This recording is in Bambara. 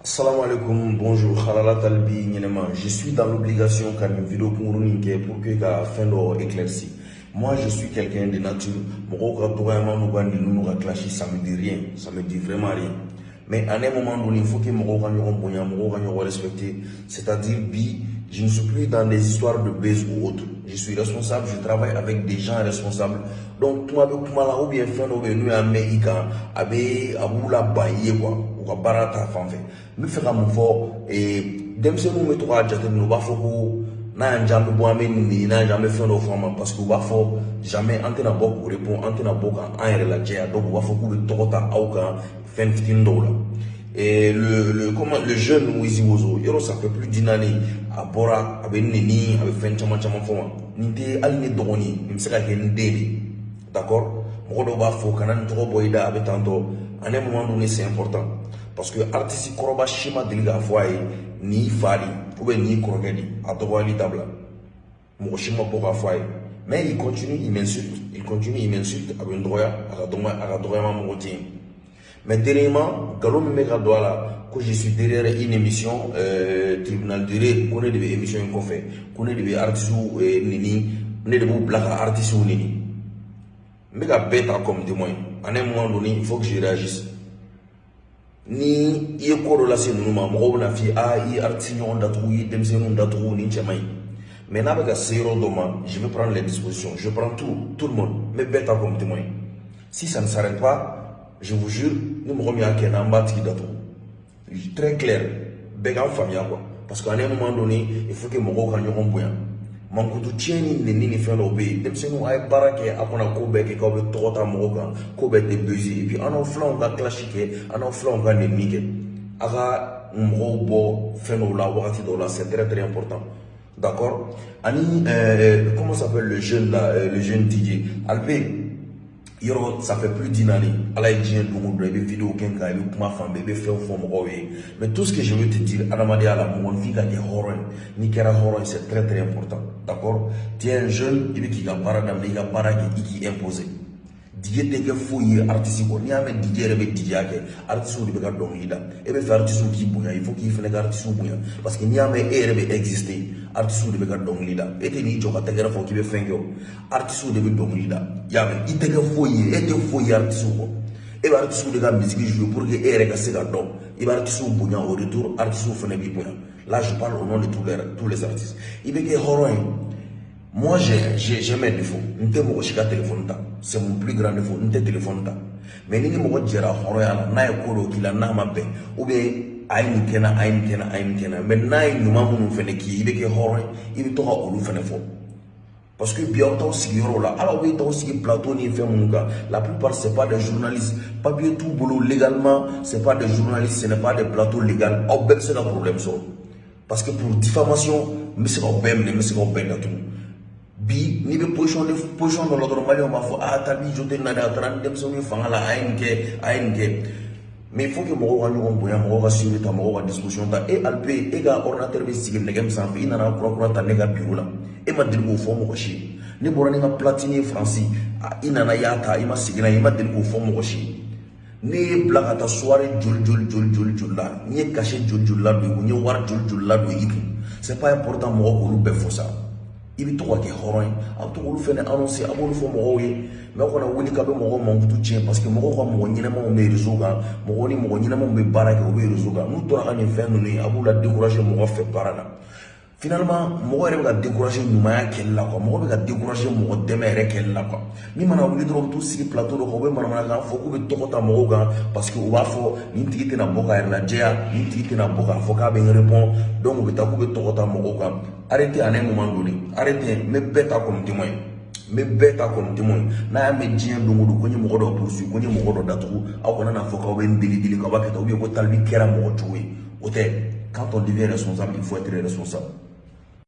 Assalamu alaikum, bonjour, Halala Talbi Nyenema. Je suis dans l'obligation ka nin vidéo kunkurunin kɛ pour que ka fɛn dɔ éclairci. Moi, je suis quelqu'un de nature, mɔgɔw ka dɔgɔyama n'u ka ninu n'u ka clash, ça me dit rien, ça me dit vraiment rien. Mais à un moment donné, il faut que mɔgɔw ka ɲɔgɔn bonya, mɔgɔw ka ɲɔgɔn respecter. C'est-à-dire, bi, je ne suis plus dans des histoires de buzz ou autre. Je suis responsable, je travaille avec des gens responsables. Donc, kuma bɛ kuma la ou bien fɛn dɔ bɛ yen n'u y'a mɛn i kan, a bɛ a b'u la ban i ye quoi, u ka baara ta fan fɛ. N bɛ fɛ ka mun fɔ, denmisɛnninw bɛ to k'a jateminɛ, u b'a fɔ ko n'a y'an diya an bɛ bɔ an bɛ nin, n'a y'an diya an bɛ fɛn dɔ fɔ an ma, parce que u b'a fɔ jamais an tɛna bɔ k'u répond, an tɛna bɔ k'an yɛrɛ lajɛya. Donc u b'a fɔ k'u bɛ tɔgɔ ta aw kan fɛn fitinin dɔw la. Et le, comment, le jeune Wizi Wozo, yɔrɔ ça fait plus d'une année, a bɔra, a bɛ neni, a bɛ fɛn caman caman fɔ ma. Nin tɛ hali ne dɔgɔnin, nin bɛ se ka kɛ n den de. D'accord? Mɔgɔ dɔw b'a fɔ kana nin tɔgɔ bɔ i da, a bɛ tan tɔ. À un moment donné, c'est important. Parce que artiste kɔrɔba si ma deli k'a fɔ a ye nin y'i fa de ou bien nin y'i kɔrɔkɛ de, a dɔgɔyali dabila. Mɔgɔ si ma bɔ k'a fɔ a ye. Mais il continue, il m'insulte, il continue, il m'insulte, a bɛ n dɔgɔya, a ka dɔgɔyama mɔgɔ tɛ yen. Mais dernièrement, nkalon min bɛ ka don a la ko je suis derrière une émission Tribunal de Rire, ko ne de bɛ émission in kɔfɛ, ko ne de bɛ artistes neni, ne de b'u bila ka artistes neni. N bɛ ka bɛɛ ta comme témoin. À un moment donné, il faut que je réagisse. Ni i ye ko dɔ lase ninnu ma, mɔgɔw bɛna f'i ye aa i ye artiste ɲɔgɔn datugu, i ye denmisɛnninw datugu, nin cɛ man ɲi. Mais n'a bɛ ka se yɔrɔ dɔ ma, je vais prendre les dispositions. Je prends tout, tout le monde. N bɛ bɛɛ ta comme témoin. Si ça ne s'arrête pas, je vous jure, ni mɔgɔ min y'a kɛ n na, an b'a tigi datugu. Très clair, bɛɛ k'an faamuya quoi. Parce qu'à un moment donné, il faut que mɔgɔw ka ɲɔgɔn bonya. Mankutu tiɲɛ ni neni ni fɛn dɔw bɛ yen, denmisɛnninw a ye baara kɛ, aw kana ko bɛɛ kɛ k'aw bɛ tɔgɔ ta mɔgɔw kan, ko bɛɛ tɛ buzz. Et puis an n'aw filanw ka clash kɛ, an n'aw filanw ka neni kɛ. A ka mɔgɔw bɔ fɛn dɔw la wagati dɔw la, c'est très très important. D'accord? Ani comment s'appelle le jeune là, le jeune DJ Alpé. Yɔrɔ ça fait plus d'une année, ala ye diɲɛ don o don, i bɛ vidéo kɛ n kan, i bɛ kuma fan bɛɛ, i bɛ fɛnw fɔ mɔgɔw ye. Mais tout ce que je veux te dire, adamadenya la, mɔgɔnifin ka kɛ hɔrɔn ye. N'i kɛra hɔrɔn ye, c'est très très important. D'accord? Tu es un jeune, i bɛ k'i ka baara daminɛ, i ka baara kɛ, i k'i imposer. DJ tɛ kɛ foyi ye artiste kɔ. N'i y'a mɛn DJ yɛrɛ bɛ DJ kɛ, artiste de bɛ ka dɔnkili da. E bɛ fɛ artiste k'i bonya, il faut k'i fana ka artiste bonya, parce que n'i y'a mɛn e yɛrɛ bɛ exister, artiste de bɛ ka dɔnkili da. E tɛ n'i jɔ ka tɛgɛrɛ fɔ k'i bɛ fɛn kɛ o, artiste de bɛ dɔnkili da. I y'a mɛn, i tɛ kɛ foyi ye, e tɛ foyi ye artiste kɔ. E bɛ artiste de ka musique jouer pour que e yɛrɛ ka se ka dɔn. I bɛ artiste bonya, au retour artiste fana b'i bonya. Là, je parle au nom de tous les artistes. I bɛ kɛ hɔrɔn ye. Moi, j'ai mes défauts. N tɛ mɔgɔ si ka téléphone ta. C'est mon plus grand défaut. N tɛ téléphone ta. Mais ni ni mɔgɔ jɛra hɔrɔnya la, n'a ye ko dɔ k'i la, n'a ma bɛn, ou bien a ye nin kɛ n na, a ye nin kɛ n na, a ye nin kɛ n na. Mais n'a ye ɲuman minnu fɛnɛ k'i ye, i bɛ kɛ hɔrɔn ye, i bɛ to ka olu fɛnɛ fɔ. Parce que bi aw t'aw sigiyɔrɔ la, hali aw bɛ t'aw sigi plateau ni fɛn minnu kan, la plupart, c'est pas des journalistes. Papier t'u bolo légalement, c'est pas des journalistes, ce n'est pas des plateaux légaux. Aw bɛɛ bɛ se ka problème sɔrɔ. Parce que pour diffamation, n bɛ se k'aw bɛɛ minɛ, n bɛ se k'aw bɛɛ datugu. Bi n'i bɛ position de position dɔ la dɔrɔn, maliyɛnw b'a fɔ aa Talbi jo tɛ nin na dɛ, a taara ni denmisɛnninw ye fanga la, a ye nin kɛ, a ye nin kɛ. Mais il faut que mɔgɔw ka ɲɔgɔn bonya, mɔgɔw ka sérieux ta, mɔgɔw ka disposition ta. E Alpe, e ka ordinateur bɛ sigi nɛgɛ min sanfɛ, i nana kura kura ta ne ka bureau la, e ma deli k'o fɔ mɔgɔ si ye. Ne bɔra ni n ka platine ye Faransi, i nana i y'a ta, i ma segin n'a ye, i ma deli k'o fɔ mɔgɔ si ye. Ne ye bila ka taa soirée joli joli joli joli joli la, n ye cachet joli joli la don i kun, n ye wari joli joli la don i kun, c'est pas important mɔgɔ k'olu bɛɛ fɔ sa. I bɛ to ka kɛ hɔrɔn ye, a bɛ to k'olu fɛnɛ annoncer, a b'olu fɔ mɔgɔw ye. Mais aw kana wuli k'a bɛ mɔgɔw mankutu tiɲɛ, parce que mɔgɔw ka mɔgɔ ɲɛnamaw bɛ réseau kan, mɔgɔw ni mɔgɔ ɲɛnamaw bɛ baara kɛ, u bɛ réseau kan. N'u tora ka nin fɛn ninnu ye, a b'u la décourager mɔgɔ fɛ baara la. Finalement, mɔgɔ yɛrɛ bɛ ka décourager ɲumanya kɛli la quoi, mɔgɔ bɛ ka décourager mɔgɔ dɛmɛ yɛrɛ kɛli la quoi. Min mana wuli dɔrɔn, u bɛ t'u sigi plateau dɔ kan, u bɛ manamanakan fɔ k'u bɛ tɔgɔ ta mɔgɔw kan, parce que u b'a fɔ nin tigi tɛna bɔ k'a yɛrɛ lajɛya, nin tigi tɛna bɔ k'a fɔ k'a bɛ n répond. Donc u bɛ taa k'u bɛ tɔgɔ ta mɔgɔw kan. Arrêtez, à un moment donné, arrêtez. N bɛ bɛɛ ta comme témoin, n bɛ bɛɛ ta comme témoin. N'a y'a mɛn diɲɛ don o don ko n ye mɔgɔ dɔ poursuit, ko n ye mɔgɔ dɔ datugu, aw kana n'a fɔ k'aw bɛ n deli deli k'aw b'a kɛ tan, ou bien ko Talbi kɛra mɔgɔ jugu ye. O tɛ. Quand on devient responsable, il faut être responsable.